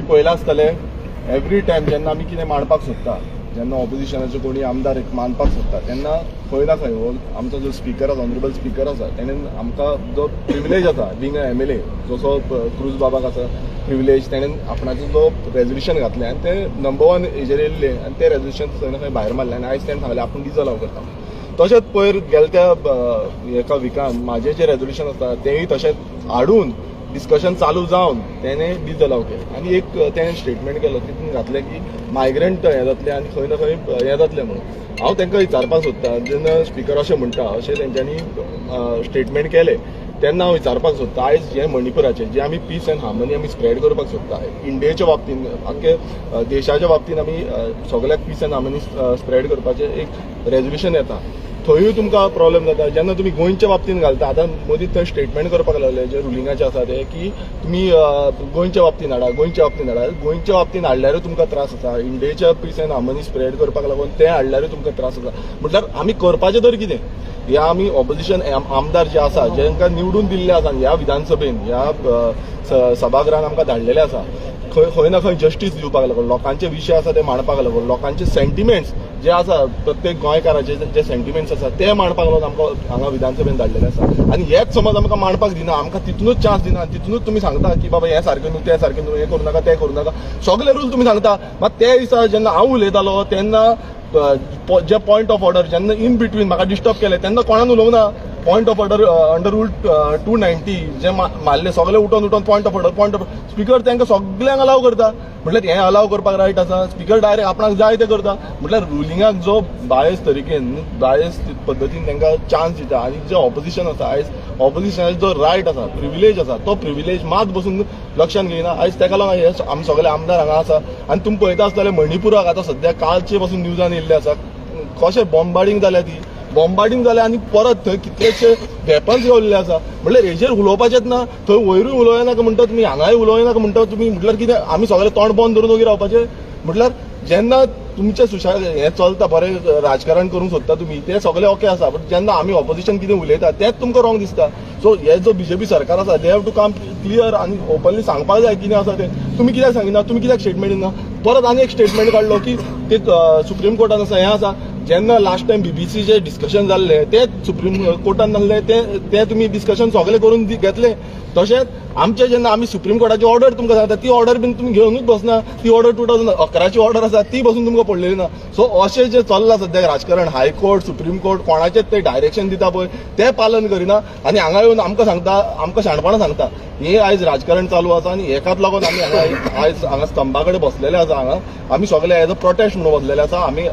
पळयलां आसतलें, every time जेन्ना आमी कितें मांडपाक सोदता, जेन्ना ऑपोजिशनाचे कोणी आमदार एक मांडपाक सोदता, तेन्ना खंय ना खंय हो आमचो जो स्पिकर आसा, ऑनरेबल स्पिकर आसा, तेणें आमकां जो प्रिविलेज आसा बींग अ एमएलए, जसो क्रूज बाबाक आसा प्रिविलेज, तेणें आपणाचो जो रेजोल्युशन घातलें आनी तें नंबर वन हेजेर येयल्लें आनी तें रेजोल्युशन खंय ना खंय भायर मारलें आनी आयज तेणें सांगलें आपूण डिजअलाव करता. तशेंच पयर गेले त्या एका विकान म्हाजें जें रेजोल्युशन आसा तेंय तशेंच हाडून डिस्कशन चालू जावन तेणें डिजअलाव केलें आनी एक तेणें स्टेटमेंट केलो, तितून घातलें की मायग्रंट हें जातलें आनी खंय ना खंय हें जातलें म्हणून. हांव तांकां विचारपाक सोदता, जेन्ना स्पिकर अशें म्हणटा, अशें तेंच्यांनी स्टेटमेंट केलें, तेन्ना हांव विचारपाक सोदता, आयज जें मणिपुराचें जें आमी पीस अँड हार्मनी आमी स्प्रेड करपाक सोदता इंडियेच्या बाबतीन, आख्खे देशाच्या बाबतीन, आमी सगळ्याक पीस अँड हार्मनी स्प्रेड करपाचें एक रेजोल्युशन येता, थंयूय तुमकां प्रॉब्लेम जाता. जेन्ना तुमी गोंयच्या बाबतीन घालता, आतां मदीं थंय स्टेटमेंट करपाक लागले जे रुलिंगाचे आसा ते की तुमी गोंयच्या बाबतीन हाडा, गोंयच्या बाबतीन हाडा. गोंयच्या बाबतीन हाडल्यारूय तुमकां त्रास आसा, इंडियेच्या पीस अँड हार्मनी स्प्रेड करपाक लागून तें हाडल्यारूय तुमकां त्रास आसा. म्हटल्यार आमी करपाचें तर कितें? ह्या आमी ऑपोजिशन आमदार जे आसा, जेंकां निवडून दिल्ले आसा, ह्या विधानसभेन, ह्या सभागृहान आमकां धाडलेले आसा, खंय खंय ना खंय जस्टीस दिवपाक लागून, लोकांचे विशय आसा ते मांडपाक लागून, लोकांचे सेंटिमेंट्स जे आसा, प्रत्येक गोंयकाराचे जे सेंटिमेंट्स आसा ते मांडपाक लागून आमकां हांगा विधानसभेन धाडलेले आसा. आनी हेच समज आमकां मांडपाक दिना, आमकां तितूनच चान्स दिना आनी तितूनच तुमी सांगता की बाबा हें सारकें न्हू, तें सारकें न्हू, हें करूं नाका, तें करूं नाका, सगळे रूल तुमी सांगता. मात ते दिसा जेन्ना हांव उलयतालो तेन्ना जे पॉयंट ऑफ ऑर्डर जेन्ना इन बिटवीन म्हाका डिस्टर्ब केलें तेन्ना कोणान उलोवंक ना. Point of order under rule 290 जे मारले, सगळे उठोन उठोन point of order, point of. Speaker तांकां सगल्यांक अलाव करता. म्हटल्यार हें अलाव करपाक रायट आसा? स्पिकर डायरेक्ट आपणाक जाय तें करता. म्हटल्यार रुलिंगाक जो बायस तरेकेन, बायस पद्दतीन तांकां चान्स दिता आनी जे ऑपोजिशन आसा, आयज ऑपोजिशनाचो जो रायट आसा, प्रिविलेज आसा, तो प्रिविलेज मात बसून लक्षान घेयना. आयज ताका लागून हे आमी सगळे आमदार हांगा आसा. आनी तुमी पळयता आसतले, मणिपुराक आतां सद्या कालचे पासून न्यूजान येयल्लें आसा, कशें बॉम्बार्डिंग जाल्या ती. बॉम्बार्डिंग जालें आनी परत थंय कितलेशे वेपन्स गावल्ले आसा. म्हणल्यार हेजेर उलोवपाचेच ना, थंय वयरूय उलोवया नाका म्हणटा तुमी, हांगाय उलोवया नाका म्हणटा तुमी. म्हटल्यार कितें, आमी सगळे तोंड बंद धरून ओगी रावपाचें? म्हटल्यार जेन्ना तुमचें सुशा हें चलता, बरें राजकारण करूंक सोदता तुमी, तें सगळें ओके आसा, बट जेन्ना आमी ऑपोजिशन कितें उलयता तेंच तुमकां रॉंग दिसता. सो हे जो बीजेपी सरकार आसा, they have to come clear आनी ओपनली सांगपाक जाय कितें आसा तें. तुमी कित्याक सांगिना? तुमी कित्याक स्टेटमेंट दिना? परत आनी एक स्टेटमेंट काडलो की ते सुप्रीम कोर्टान आसा, हें आसा. जेन्ना लास्ट टायम बीबीसीचे डिस्कशन जाल्लें, तें सुप्रीम कोर्टान जाल्लें, तें तें तुमी डिस्कशन सगळें करून घेतलें. तशेंच आमचे जेन्ना आमी सुप्रीम कोर्टाची ऑर्डर तुमकां सांगता, ती ऑर्डर बीन तुमी घेवनूच बसना. ती ऑर्डर 2011ची ऑर्डर आसा, ती बसून तुमकां पडलेली ना. सो अशें जें चल्लां सद्याक राजकारण, हायकोर्ट, सुप्रीम कोर्ट कोणाचेच ते डायरेक्शन दिता पळय तें पालन करिना आनी हांगा येवन आमकां सांगता, आमकां शाणपणां सांगता. हें आयज राजकारण चालू आसा आनी हेकाच लागून आमी हांगा आयज हांगा स्तंभा कडेन बसलेले आसा. हांगा आमी सगळे एज अ प्रोटेस्ट म्हणून बसलेले आसा. आमी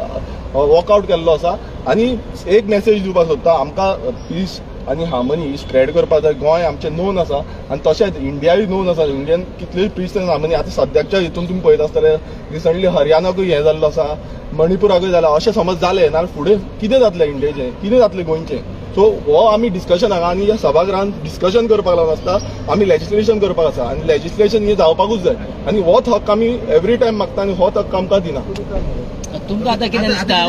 वॉकआउट केल्लो आसा आनी एक मेसेज दिवपाक सोदता, आमकां पीस आनी हार्मनी स्प्रेड करपाक जाय. गोंय आमचें नोन आसा आनी तशेंच इंडियाय नोन आसा. इंडियन कितलीय पीस आनी हार्मनी आतां सद्याच्या हितून तुमी पळयता आसतले, रिसंटली हरियाणाकूय हें जाल्लो आसा, मणिपुराकूय जालां. अशें समज जालें नाल्यार फुडें कितें जातलें इंडियेचें, कितें जातलें गोंयचें? सो हो आमी डिस्कशन हांगा आनी ह्या सभागृहान डिस्कशन करपाक लागून आसता. आमी लेजिस्लेशन करपाक आसा आनी लेजिस्लेशन हें जावपाकूच जाय आनी होच हक्क आमी एवरी टायम मागता आनी होच हक्क आमकां दिना. तुमकां आतां कितें दिसता?